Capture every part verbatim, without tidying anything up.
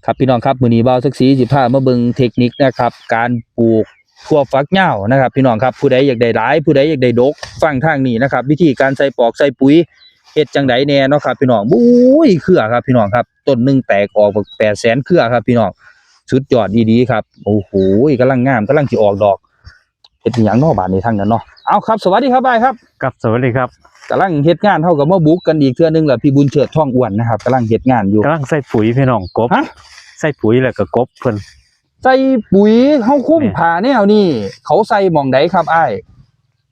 ครับพี่น้องครับ มื้อนี้บ่าวศักดิ์ศรีสิพามาเบิ่งเทคนิคนะครับ การปลูกถั่วฝักยาวนะครับ พี่น้องครับ ผู้ใดอยากได้หลาย ผู้ใดอยากได้ดก ฟังทางนี้นะครับ วิธีการใส่ปอกใส่ปุ๋ย เฮ็ดจั่งใดแน่เนาะครับพี่น้อง บุ้ย เครือครับพี่น้องครับ ต้นหนึ่งแตกออกบักแปดแสนเครือครับพี่น้อง สุดยอดอีหลีครับ โอ้โห กำลังงาม กำลังสิออกดอก เฮ็ดอิหยังเนาะบาดนี้ทางนั้นเนาะ เอาครับ สวัสดีครับอ้ายครับ ครับ สวัสดีครับ กำลังเฮ็ดงาน เฮาก็มาบุกกันอีกเทื่อนึงล่ะ พี่บุญเชิด ทองอ้วนนะครับ กำลังเฮ็ดงานอยู่ กำลังใส่ปุ๋ยพี่น้อง กบ ฮะ ใส่ปุ๋ยแล้วก็กบเพิ่น ใส่ปุ๋ย เฮาคุม แม่น ผ้าแนวนี้ เขาใส่หม่องใดครับอ้าย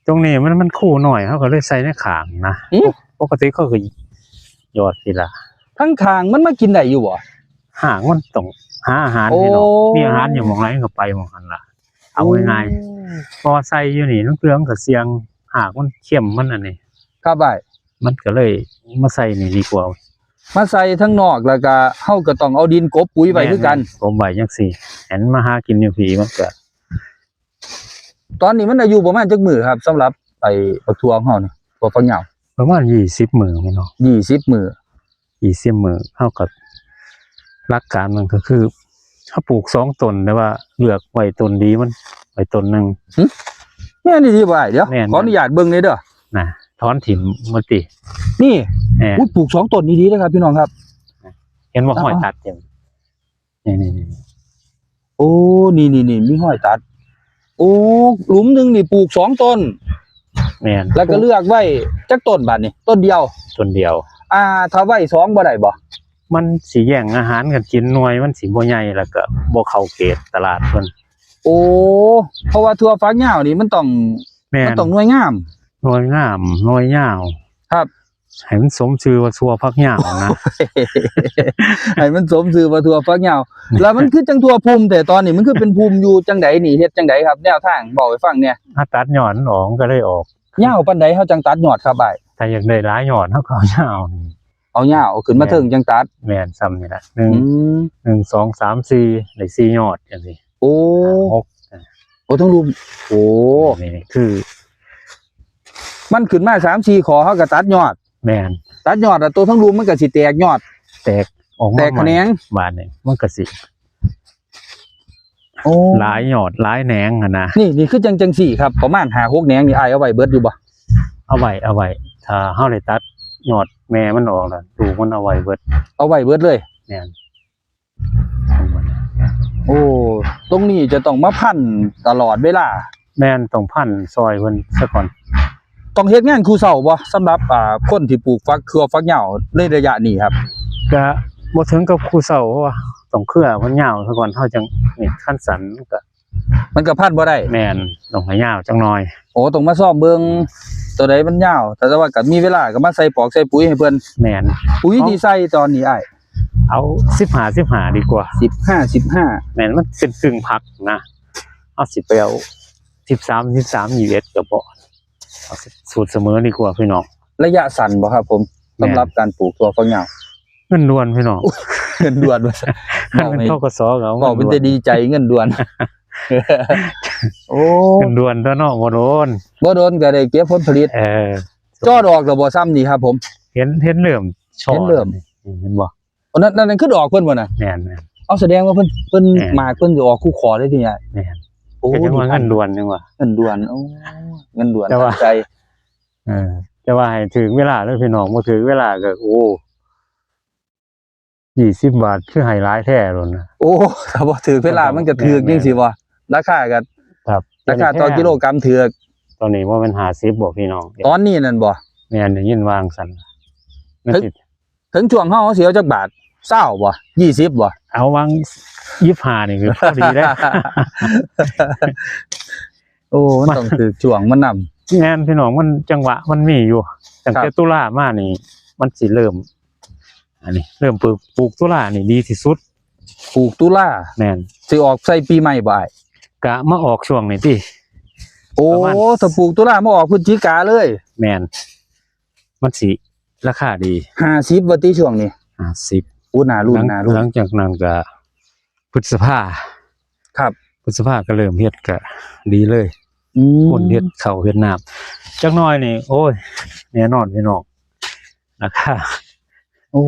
ตรงนี้มัน มันคูน้อย เฮาก็เลยใส่ในข้างนะ หือ ปกติเขาก็หยอดสิล่ะ ทั้งข้างมันมากินได้อยู่บ่ หากมันต้องหาอาหาร โอ้ พี่น้อง มีอาหารอยู่หม่องใดมันก็ไปหม่องหั้นล่ะ เอาง่ายๆ โอ้ เพราะว่าใส่อยู่นี่ ลางเทื่อมันก็เสี่ยง หากมันเข้มมันอันนี้ ครับอ้าย มันก็เลยมาใส่นี่ดีกว่า มาใส่ทั้งนอกแล้วก็ เฮาก็ต้องเอาดินกบปุ๋ยไว้คือกัน แม่นๆ กบไว้จั่งซี้ ให้มันมาหากินอยู่พี้ มันก็ ตอนนี้มันอายุประมาณจักมื้อครับ สำหรับไอ้บักถั่วของเฮานี่ ถั่วฝักยาว ประมาณยี่สิบมื้อพี่น้อง ยี่สิบมื้อ ยี่สิบมื้อ เฮาก็ หลักการมันก็คือ เฮาปลูกสองต้น แต่ว่าเลือกไว้ต้นดีมันไว้ต้นหนึ่ง หึ แม่นอีหลีบ่อ้าย เดี๋ยว แม่น ขออนุญาตเบิ่งหน่อยเด้อ นะ ถอนถิ่มหมดติ นี่ แม่น อุ๊ย ปลูกสองต้นอีหลีเด้อครับพี่น้องครับ เห็นบ่ อ๋อ ห้อยตัดอยู่ นี่ๆๆ โอ้ นี่ๆๆ มีห้อยตัด โอ้ หลุมหนึ่งนี่ปลูกสองต้น แม่น แล้วก็เลือกไว้จักต้นบาดนี่ ต้นเดียว ต้นเดียว อ่า ถ้าไว้สองบ่ได้บ่ มันสิแย่งอาหารกันกิน หน่วยมันสิบ่ใหญ่ แล้วก็บ่เข้าเกณฑ์ตลาดเพิ่น โอ้ เพราะว่าถั่วฝักยาวนี่มันต้อง แม่น มันต้องหน่วยงาม หน่วยงาม หน่วยยาว ครับ ให้มันสมชื่อว่าถั่วฝักยาวนะ ให้มันสมชื่อว่าถั่วฝักยาว แล้วมันคือจั่งถั่วพุ่ม แต่ตอนนี้มันคือเป็นพุ่มอยู่จั่งใดนี่ เฮ็ดจั่งใดครับ แนวทางบอกให้ฟังแหน่ ถ้าตัดยอดมันออกมันก็เลยออก ยาวปานใดเฮาจั่งตัดยอดครับอ้าย ถ้าอยากได้หลายยอดเฮาก็เอายาวนี่ เอายาว เอาขึ้นมา แม่น เทิงจั่งตัด แม่น ส่ำนี่ล่ะ หนึ่ง อืม หนึ่ง สอง สาม สี่ ได้สี่ยอดจั่งซี้ โอ้ ห้า หก โอ้ ทั้งลุ่ม โอ้ นี่คือ มันขึ้นมาสามสี่ข้อ เฮาก็ตัดยอด แม่น ตัดยอดแล้ว ตัวทั้งลุ่มมันก็สิแตกยอด แตกออกมา แตกแขนง ใหม่ บาดนี้มันก็สิ โอ้ หลายยอดหลายแหนงหั่นนะ นี่ นี่คือจั่ง จั่งซี้ครับ ประมาณห้าหกแหนงนี่ อ้ายเอาไว้เบิดอยู่บ่ เอาไว้ เอาไว้ ถ้าเฮาได้ตัดยอดแม่มันออกแล้ว ลูกมันเอาไว้เบิด เอาไว้เบิดเลย แม่น โอ้ ตรงนี้จะต้องมาพันตลอดเวลา แม่น ต้องพันซอยเพิ่นซะก่อน ต้องเฮ็ดงานคู่เช้าบ่ สำหรับ อ่า คนที่ปลูกฝักถั่วฝักยาวในระยะนี้ครับ ก็บ่ถึงกับคู่เช้า เพราะว่าต้องเครือมันยาวซะก่อน เฮาจั่ง นี่ คันสั้นมันก็ มันก็พันบ่ได้ แม่น ต้องให้ยาวจักหน่อย โอ้ ต้องมาซ่อมเบิ่ง ตัวใดมันยาว แต่ว่าก็มีเวลาก็มาใส่ปอกใส่ปุ๋ยให้เพิ่น แม่น ปุ๋ยที่ใส่ตอนนี้อ้าย เอาสิบห้า สิบห้า ดีกว่า สิบห้า สิบห้า แม่น มันเป็นกึ่งผักนะ เอาสิไปเอาสิบสาม สิบสาม ยี่สิบเอ็ด ก็บ่ เอาสูตรเสมอดีกว่าพี่น้อง ระยะสั้นบ่ครับผม แม่น สำหรับการปลูกถั่วฝักยาว เงินด่วนพี่น้อง เงินด่วนว่าซั่น เงิน เว้าเป็น ธ.ก.ส. ก็เอา เว้าเป็น เงินด่วน แต่ดีใจ เงินด่วน โอ้ เงินด่วนตัวเนาะ บ่โดน บ่โดนก็ได้เก็บผลผลิต เออ จ่อดอกแล้วบ่ ซ่ำนี่ครับผม เห็น เห็นเริ่มช่อ เห็นเริ่ม เห็นบ่ อันนั้น นั่น นั่นคือดอกเพิ่นบ่น่ะ แม่นๆ เอาแสดงว่าเพิ่น เพิ่น แม่น หมากเพิ่นสิออกคู่ขอได้ทีนี้ แม่น โอ้ ก็จั่งว่า ดีครับ เงินด่วนจั่งว่า เงินด่วน โอ้ เงินด่วน แต่ว่า ทันใจ เออ แต่ว่าให้ถืกเวลาเด้อพี่น้อง บ่ถืกเวลาก็ โอ้ ยี่สิบบาท คือให้หลายแท้โลดนะ โอ้ ถ้าบ่ถืกเวลามันก็ถืกจั่งซี้บ่ ราคาก็ ครับ ราคาต่อกิโลกรัมถืก ตอนนี้บ่แม่นห้าสิบบ่พี่น้อง ตอนนี้นั่นบ่ แม่น ได้ยินว่าจั่งซั้น มันสิ ถึงช่วงเฮาสิเอาจักบาท ซาวบ่ ยี่สิบบ่ เอาวางยี่สิบห้านี่คือพอดีแล้ว โอ้ มันต้องถืกช่วงมันนำ แม่นพี่น้อง มันจังหวะมันมีอยู่ ตั้งแต่ ครับ ตุลามานี่ มันสิเริ่ม อันนี้ เริ่มปลูก ปลูกตุลานี่ดีที่สุด ปลูกตุลา แม่น สิออกใส่ปีใหม่บ่อ้าย กะมาออกช่วงนี้ติ โอ้ ประมาณ ถ้าปลูกตุลามาออกพฤศจิกาเลย แม่น มันสิราคาดี ห้าสิบว่าติช่วงนี้ ห้าสิบ โอ้ น่าลุ้น หลัง น่าลุ้น หลังจากนั้นก็พฤษภา ครับ พฤษภาก็เริ่มเฮ็ดก็ดีเลย อืม คนเฮ็ดข้าวเฮ็ดน้ำ จักหน่อยนี่ โอ้ย แน่นอนพี่น้อง ราคา โอ้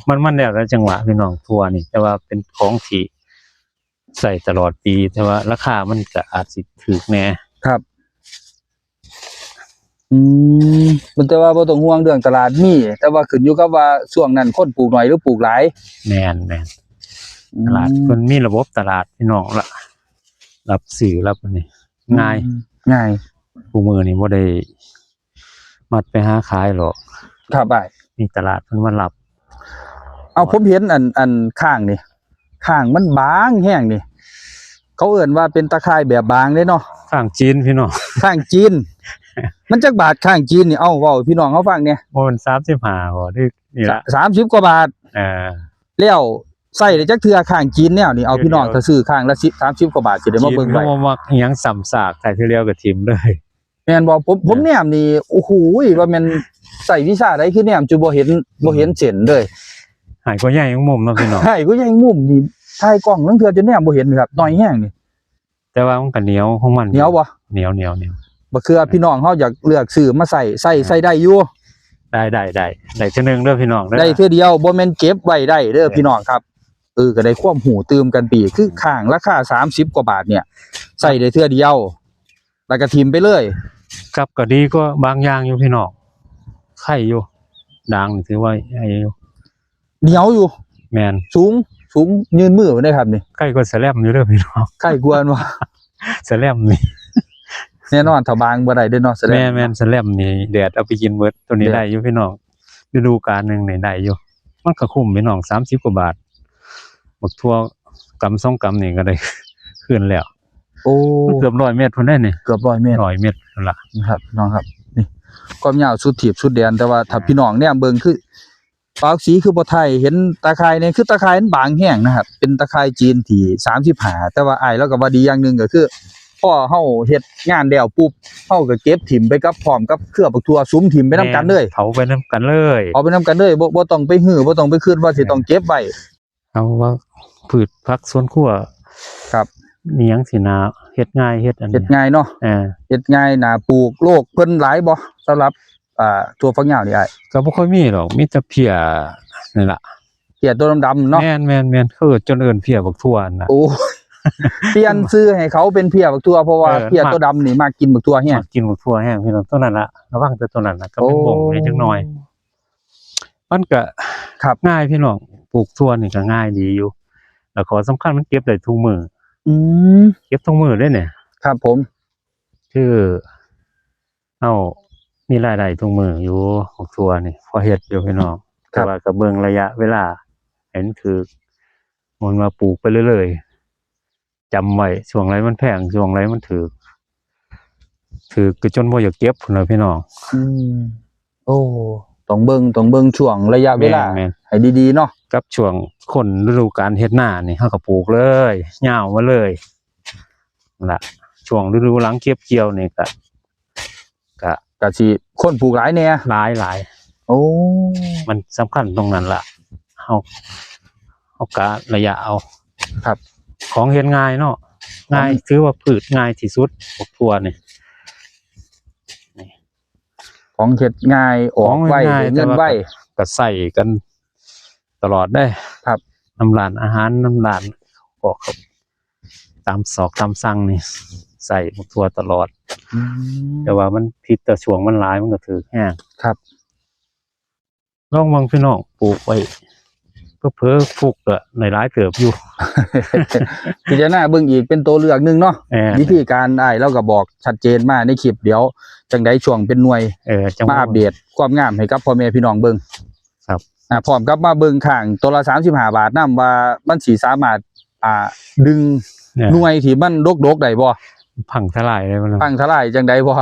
มัน มันแล้วแต่จังหวะพี่น้อง บักถั่วนี่ แต่ว่าเป็นของที่ใช้ตลอดปี แต่ว่าราคามันก็อาจสิถูกแหน่ ครับ อืม แต่ว่าบ่ต้องห่วงเรื่องตลาดมี แต่ว่าขึ้นอยู่กับว่าช่วงนั้นคนปลูกน้อยหรือปลูกหลาย แม่น แม่น อืม ตลาดเพิ่นมีระบบตลาดพี่น้องละ รับซื้อรับอันนี้ ง่าย อืม ง่าย คู่มื้อนี้บ่ได้มัดไปหาขายหรอก ครับอ้าย มีตลาดเพิ่นมารับ เอา ผมเห็นอัน อันข้างนี่ ข้างมันบางแฮงนี่ เขาเอิ้นว่าเป็นตะข่ายแบบบางเด้เนาะ ข้างจีนพี่น้อง ข้างจีน มันจักบาทข้างจีนนี่ เอ้า เว้าให้พี่น้องเฮาฟังแหน่ บ่แม่นสามสิบห้าบ่ หรือนี่ล่ะ สามสิบกว่าบาท เออ แล้วใช้ได้จักเทื่อข้างจีนแนวนี่ เอา เทื่อเดียว พี่น้อง ถ้าซื้อข้างละสิบ สามสิบกว่าบาท สิได้มาเบิ่งไว้ บ่มักอิหยังซ้ำซาก ใช้เทื่อเดียวก็ถิ่มเลย แม่นบ่ ผม ผม แม่น แนมนี่ โอ้โห ว่าแม่นใช้วิชาใดคือแนมจนบ่เห็น บ่เห็นเส้นเลย หายกว่าใยแมงมุมเนาะพี่น้อง หายกว่าใยแมงมุมนี่ ถ่ายกล้องลางเทื่อจนแนมบ่เห็นครับ น้อยแฮงนี่ แต่ว่ามันก็เหนียวของมัน เหนียวบ่ เหนียว เหนียว เหนียว บักเขือพี่น้องเฮาอยากเลือกซื้อมาใช้ ใช้ ใช้ได้อยู่ ได้ ได้ ได้ ได้เทื่อหนึ่งเด้อพี่น้องเด้อ ได้เทื่อเดียว บ่แม่นเก็บไว้ได้เด้อ เออ พี่น้องครับ เออ ก็ได้ความรู้ตื่มกันไปอีก คือข้างราคาสามสิบกว่าบาทเนี่ย ใช้ได้เทื่อเดียว แล้วก็ถิ่มไปเลย ครับ ก็ดีกว่าบางอย่างอยู่พี่น้อง ไข่อยู่ ด่างนี่ถือว่าไอ้อยู่ เหนียวอยู่ แม่น สูง สูงยื่นมือไปได้ครับนี่ ไข่กว่าสแลมอยู่เด้อพี่น้อง ไข่กว่าอันว่า สแลมนี่ แน่นอน ถ้าบางบ่ได้เด้อเนาะ สแลม แม่น แม่น สแลมนี่แดดเอาไปกินเบิด ตัวนี้ แดด ได้อยู่พี่น้อง ฤดูกาลหนึ่งนี่ได้อยู่ มันก็คุ้มพี่น้อง สามสิบกว่าบาท บักถั่วกำสองกำนี่ก็ได้ คืนแล้ว โอ้ มันเกือบร้อยเมตรพุ้นได้นี่ เกือบร้อยเมตร ร้อยเมตรนั่นล่ะ นะครับ พี่น้องครับ นี่ ความยาวสุดถีบสุดแดน แต่ว่าถ้า อ่า พี่น้องแนมเบิ่งคือ ปากสีคือบ่ไทย เห็นตาข่ายนี่ คือตาข่ายมันบางแฮงนะครับ เป็นตาข่ายจีนที่สามสิบห้า แต่ว่าอ้ายเราก็ว่าดีอย่างหนึ่งก็คือ พอเฮาเฮ็ดงานแล้วปุ๊บ เฮาก็เก็บถิ่มไปกับ พร้อมกับเครือบักถั่ว สุมถิ่มไปนำกันเลย แม่น เผาไปนำกันเลย เผาไปนำกันเลย บ่ บ่ต้องไปรื้อ บ่ต้องไปคิดว่าสิต้องเก็บไว้ เอาว่าพืชผักสวนครัว ครับ มีหยังสินาเฮ็ดง่าย เฮ็ดอันนี้ เฮ็ดง่ายเนาะ เออ เฮ็ดง่าย น่าปลูก โรคเพิ่นหลายบ่ สำหรับ อ่า ถั่วฝักยาวนี่อ้าย ก็บ่ค่อยมีหรอก มีแต่เพี้ยนี่ล่ะ เพี้ยตัวดำๆเนาะ แม่น แม่น แม่น เขาเอิ้น จนเอิ้นเพี้ยบักถั่วนั่นน่ะ โอ้ เปลี่ยนชื่อให้เขาเป็นเพี้ยบักถั่ว เพราะว่า เออ เพี้ยตัวดำนี่มักกินบักถั่วแฮง มักกินบักถั่วแฮงพี่น้อง ตัวนั้นล่ะ ระวังแต่ตัวนั้นล่ะ กับ โอ้ แมงบงนี่จักหน่อย มันก็ ครับ ง่ายพี่น้อง ปลูกถั่วนี่ก็ง่ายดีอยู่ แล้วข้อสำคัญมันเก็บได้ทุกมื้อ อืม เก็บทุกมื้อเด้เนี่ย ครับผม คือเฮามีรายได้ทุกมื้ออยู่ บักถั่วนี่ พอเฮ็ดอยู่พี่น้อง ครับ แต่ว่าก็เบิ่งระยะเวลาให้มันถูก มันว่าปลูกไปเรื่อยๆ จำไว้ ช่วงใดมันแพง ช่วงใดมันถูก ถูกก็จนบ่อยากเก็บพุ้นล่ะพี่น้อง อืม โอ้ ต้องเบิ่ง ต้องเบิ่งช่วงระยะเวลา แม่น แม่น ให้ดีๆเนาะ กับช่วงคนฤดูกาลเฮ็ดนานี่ เฮาก็ปลูกเลย ยาวมาเลย ล่ะ ช่วงฤดูหลังเก็บเกี่ยวนี่ก็ ก็ ก็สิคนปลูกหลายแหน่ หลาย หลาย โอ้ มันสำคัญตรงนั้นล่ะ เฮา เฮากะระยะเอา ครับ ของเฮ็ดง่ายเนาะ ง่าย ของ ถือว่าพืชง่ายที่สุด บักถั่วนี่ ของเฮ็ดง่าย ออกไว ของง่าย ได้เงินไว แต่ว่าก็ ก็ใช้กันตลอดเด้ ครับ นำร้านอาหาร นำร้านพวก ตามซอกตามสั่งนี่ ใช้บักถั่วตลอด อืม แต่ว่ามันผิดแต่ช่วงมันหลาย มันก็ถูกแฮง ครับ ลองเบิ่งพี่น้อง ปลูกไว้ เผลอๆปลูกก็ได้หลายเติบอยู่ พิจารณาเบิ่งอีกเป็นตัวเลือกหนึ่งเนาะ แม่น วิธีการอ้ายเราก็บอกชัดเจนมาในคลิป เดี๋ยวจั่งใดช่วงเป็นหน่วย เออ จั่ง มาอัปเดตความงามให้กับพ่อแม่พี่น้องเบิ่ง ครับ อ่า พร้อมกับมาเบิ่งข้างตัวละสามสิบห้าบาทนำ ว่ามันสิสามารถ อ่า ดึง เนี่ย หน่วยที่มันดกๆได้บ่ พังทลายเลยมัน พังทลายจั่งใดบ่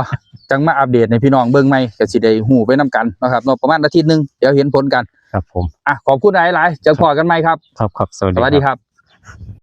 จั่งมาอัปเดตให้พี่น้องเบิ่งใหม่ ก็สิได้ฮู้ไปนำกันเนาะครับเนาะ ประมาณอาทิตย์หนึ่ง เดี๋ยวเห็นผลกัน ครับผม อ่ะ ขอบคุณหลายๆ เจอพ้อกันใหม่ครับ ครับ ครับ สวัสดี สวัสดีครับ ครับ